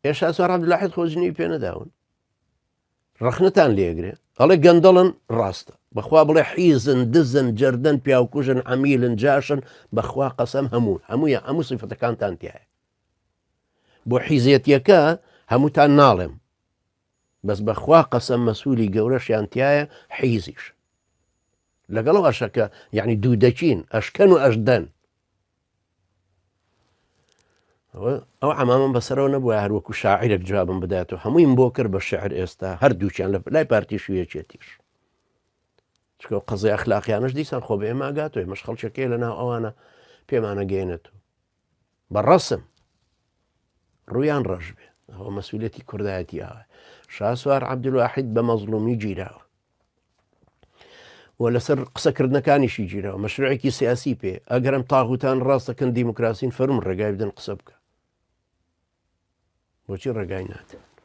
ئێ شاسوار عەبدولواحید خۆ جنێوی پێ نەداون؟ ڕەخنەتان لێگرێ ئەڵێ گەندەڵن ڕاستە بەخوا بڵێ حیزن دزن جەردەن پیاوکوژن عەمیلن جاشن بەخوا قەسەم هەموو هەموویان هەموو سیفەتەکانتان تایە بۆ حیزێتیەکە هەمووتان ناڵێم بەس بەخوا قەسەم مەسوولی گەورەشیان تایە حیزیش لەگەڵ ئەشەکە یعنی دوو دەچین ئەشکەن و ئەشدەن ئەو عەمامەم بەسەرەوە نەبووە هەر وەکو شاعیرێک جوابم بدات و هەموویم بۆ کرد بە شعر ئێستا هەردووکیان لە لای پارتیش و یەکێتیش چکە قەزی ئەخلاقیانش دیسان خۆ بە ئێمە ئاگاتەوە ئێمەش خەڵکەکەی لە ناو ئەوانە پێمانە گەێنێت و بە ڕەسم ڕویان ڕەش بێ ئەوە مەسئولەتی کوردایەتی ئاوە شاسوار عەبدولواحید بە مەزڵومی گیراوە و لەسەر قسەکردنەکانیشی گیراوە مەشروعێکی سیاسی پێ ئەگەر ئەم تاغوتان ڕاستەکەن دیموکراسین فەرم ڕێگای بدەن قسە بکە بۆچی ڕێگای نادەن؟